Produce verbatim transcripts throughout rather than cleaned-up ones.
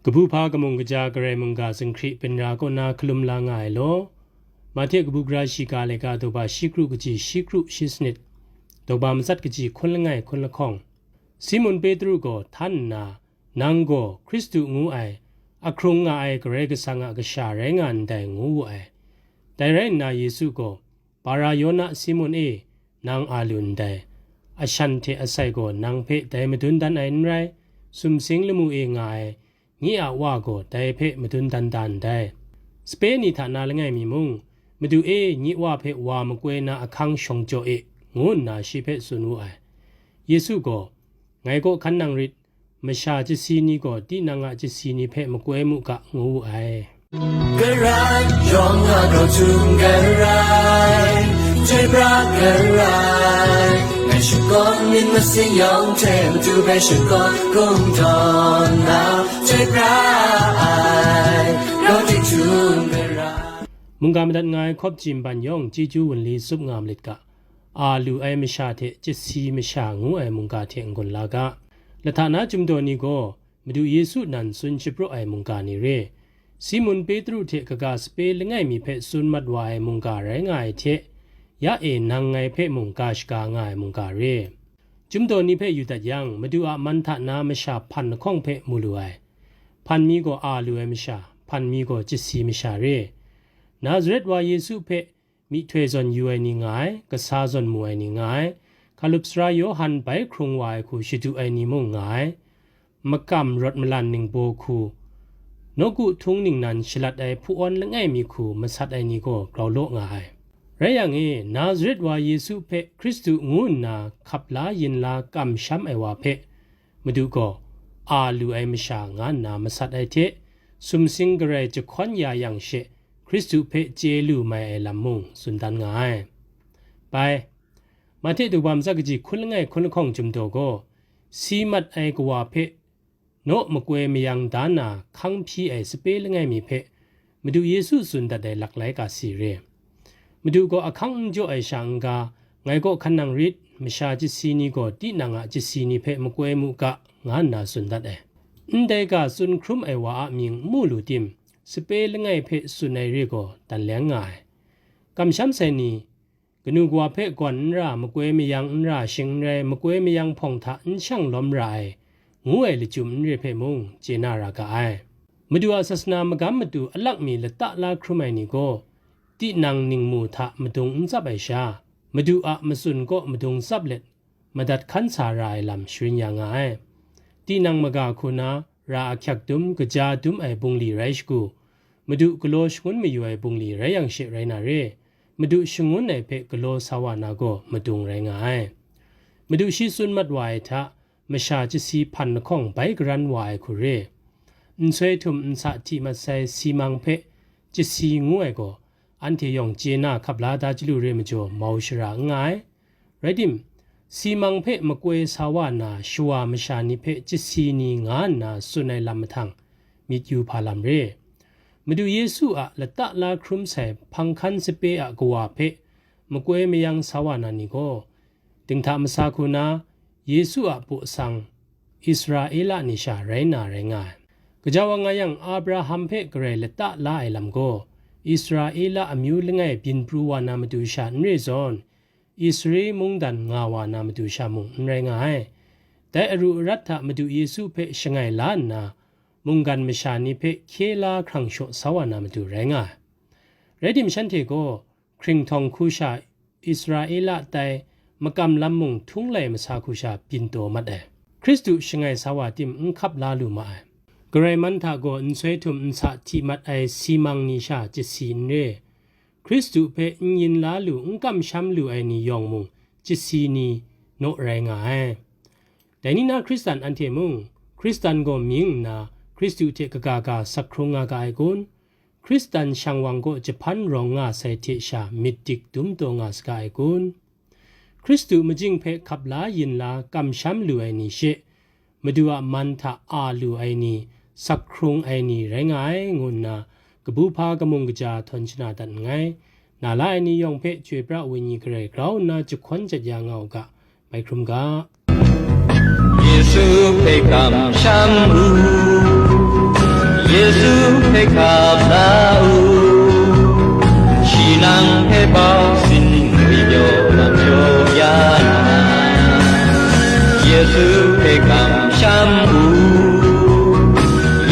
Kabu hpa kamung kaja Karai mungga zinghkri binra kaw na hkalum la nga ai law, Mahte kabu gara shiga laika daw ba shi kru kaji shi kru shi sanit, daw ba matsat kaji hkun langai hkun lahkawng, Simun Petru gaw htan nna, "Nang gaw Hkristu ngu ai, ahkrung nga ai Karai Kasang a Kasha rai nga ndai," ngu wu ai. Dai rai nna Yesu gaw, "Bara-Yona Simun e, nang a lu ndai. Ashan hte asai gaw nang hpe dai madun dan ai n rai, sumsing lamu e nga ai, nye a Wa gaw dai hpe madun dan da ndai. Sape ni hta na langai mi mung, 'Madu e, nye Wa hpe wa makoi na ahkang shawng jaw e,' ngu nna shi hpe tsun wu ai." Yesu gaw, "Ngai kaw hkan nang rit, masha chyasi ni gaw tinang a chyasi ni hpe makoi mu ga," ngu wu ai. Karai yawng a grau htum karai, chyoi pra karai, ngai shakawn myit masin yawng hte Madu hpe shakawn kungdawn na, chyoi pra ai, grau htum karai. Mungga madat nga ai hkawp jim ban yawng chyeju wunli tsup nga malit ga, a lu ai masha hte chyasi masha ngu ai mungga hte n-gun la ga. Lahta na chyum daw ni gaw, Madu Yesu nan tsun shapraw ai mungga ni re. Simun Petru hte kaga sape langai mi hpe tsun mat wa ai mungga rai nga ai hte, ya e nang ngai hpe mung ga shaga nga ai mungga re. Chyum daw ni hpe yu dat yang, Madu a man hta na masha hpan lahkawng hpe mu lu ai. Hpan mi gaw a lu ai masha, hpan mi gaw chyasi masha re. Nazaret wa Yesu hpe myihtoi zawn yu ai ni nga ai, kasa zawn mu ai ni nga ai, Hkalup Sara Yawhan bai hkrung wa ai hku shadu ai ni mung nga ai, makam rawt malan ningbaw hku, nawku htung ningnan shalat ai hpu-awn langai mi hku masat ai ni gaw grau law nga ai. Rai yang e, Nazaret wa Yesu hpe Hkristu ngu nna hkap la yin la kamsham ai wa hpe, Madu gaw, a lu ai masha nga nna masat ai hte, sumsing garai jahkawn ya yang she, Hkristu hpe chye lu mai ai lam mung tsun dan nga ai. Bai, Mahte daw ba matsat kaji hkun langai hkun lahkawng chyum daw gaw, si mat ai kawa hpe naw makoi mayang da na hkang hpyi ai sape langai mi hpe, Madu Yesu tsun dat ai laklai ga si re. Madu gaw ahkang n jaw ai sha n-ga, "Ngai kaw hkan nang rit, masha chyasi ni gaw tinang a chyasi ni hpe makoi mu ga," nga nna tsun dat ai. Ndai ga tsun hkrum ai wa a mying n mu lu tim, sape langai hpe tsun ai re gaw dan leng nga ai. Kamsham sai ni, kanu kawa hpe gawn n ra, makoi mayang n ra, shing n rai, makoi mayang hpawng hta n shang lawm ra ai, ngu ai lachyum n re hpe mung chye na ra ga ai. Madu a sasana magam matu alak mi lata la hkrum ai ni gaw, tinang ningmu hta madung n tsap ai sha, Madu a matsun kaw madung tsap let, madat hkan sa ra ai lam sharin ya nga ai. Tinang maga hku na, ra ahkyak dum, kaja dum ai bungli rai shagu, Madu galaw shangun mayu ai bungli rai yang she rai na re, Madu shangun ai hpe galaw sa wa na gaw madung rai nga ai. Madu shi tsun mat wa ai hta, masha chyasi hpan lahkawng bai garan wa ai hku re. Nsoi htum nsa hti mat sai simang hpe chyasi ngu ai gaw, anhte yawng chye na hkap la da chyalu re majaw mau shara n nga ai. Rai tim, simang hpe makoi sa wa na shawa masha ni hpe chyasi ni nga nna tsun ai lam mahtang myit yu hpa lam re. Madu Yesu a lata la hkrum sai hpang hkan sape a kawa hpe makoi mayang sa wa na ni gaw, dinghta masa hku na Yesu a baw sang Israela ni sha rai na rai nga ai. Gaja wa nga yang, Abraham hpe Karai lata la ai lam gaw, Israela amyu langai byin pru wa na matu sha n re zawn, Israel mungdan nga wa na matu sha mung n rai nga ai. Dai aru arat hta Madu Yesu hpe shangai la nna, mungkan masha ni hpe hkye la hkrang shaw sa wa na matu rai nga ai. Rai tim, shanhte gaw hkringhtawng hku sha Israela tai makam lam mung htung lai masa hku sha byin taw mat ai. Hkristu shangai sa wa tim n hkap la lu ma ai. Karai man hta gaw nsoi htum nsa hti mat ai simang ni sha chyasi n re. Hkristu hpe n yin la lu, n kamsham lu ai ni yawng mung chyasi ni naw rai nga ai. Dai ni na Hkristan anhte mung, Hkristan gaw mying nna, Hkristu hte kaga ga sak hkrung nga ga ai kun? Hkristan shang wang kaw jahpan rawng nga sai hte sha myit dik dum taw nga saga ai kun? Hkristu majing hpe hkap la yin la kamsham lu ai ni she, Madu a man hta a lu ai ni, sak hkrung ai ni rai nga ai, ngu nna kabu hpa kamung kaja htawn shana dat nngai. Na la ai ni yawng hpe Chyoi pra Wenyi Karai grau nna jahkawn jat ya nga u ga, bai hkrum ga. Yesu hpe kamsham u. Yesu hpe hkap la u, shi nang hpe bau sin ngwi pyaw lam jaw ya na, Yesu hpe kamsham u,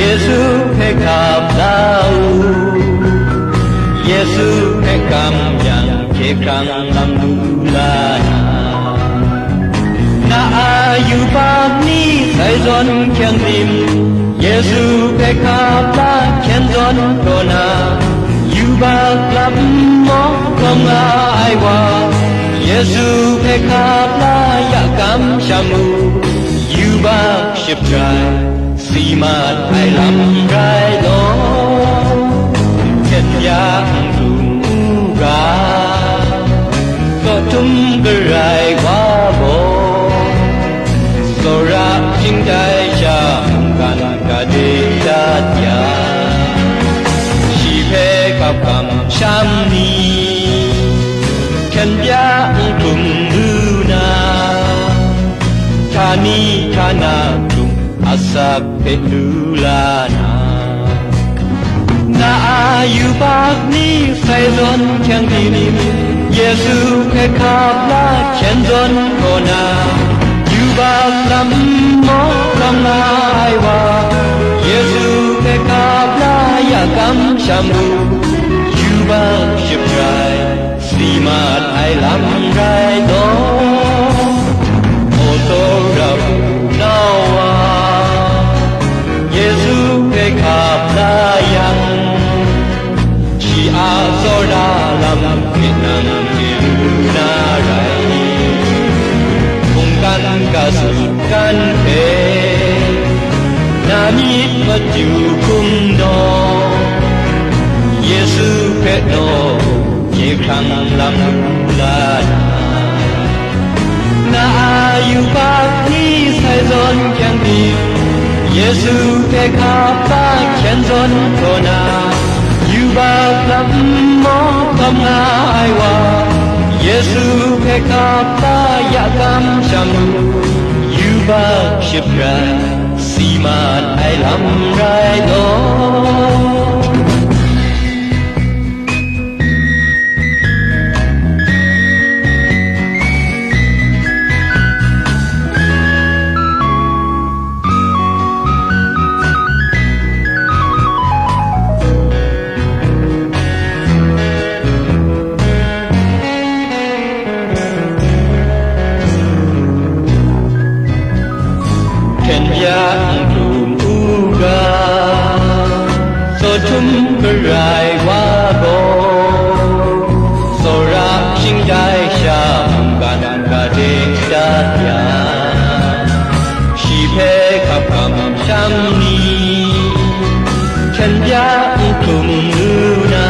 Yesu hpe hkap la u, Yesu hpe kam yang, hkye hkrang lam lu la na. Na a yubak ni sai zawn hkyang tim, Yesu hpe hkap la hkyen zawn taw na, yubak lam maw hkawm nga ai wa, Yesu hpe hkap la ya kamsham u, yubak ship rai. Si mat ai lam rai law, hkyen ya n hkrum u ga, kawhtum garai wa gaw, tsawra shingtai sha mungkan ga de dat ya, shi hpe kap kamsham ni, hkyen ya n hkrum u na, htani htana hkrum asak hpe lu la na, na a yubak ni sai zawn hkyang tim, Yesu hpe hkap la hkyen zawn kaw na, yubak lam maw hkawm nga ai wa, Yesu hpe hkap la ya kamsham u, yubak ship rai. Si mat ai lam rai law, o tsawra hpunau wa, Yesu hpe hkap la yang, shi a tsawra lam hpe nang chye lu na rai. Mungkan ga sutgan hpe, na myit madu hkum naw, Yesu hpe naw, hkye hkrang lam lu la na, na a yubak ni sai zawn hkyang tim, Yesu hpe hkap la hkyen zawn kaw na, yubak lam maw hkawm nga ai wa, Yesu hpe hkap la ya kamsham u, yubak ship rai. Si mat ai lam rai law. Hkyen ya n hkrum u ga, tsawhtum garai wa gaw, tsawra shingtai sha mungkan ga ding dat ya, shi hpe hkap kamsham ni, hkyen ya n hkrum u na,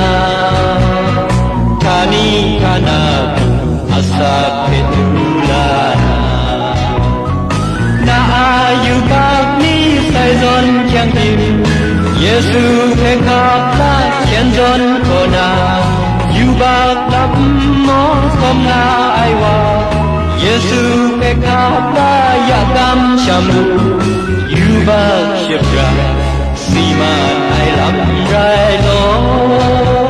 htani htana hkrum asak hpe du la na, na a yubak ni sai zawn hkyang tim, Yesu hpe hkap la hkyen zawn kaw na, yubak lam maw hkawm nga ai wa, Yesu hpe hkap la ya kamsham u, yubak ship rai, si mat ai lam rai law.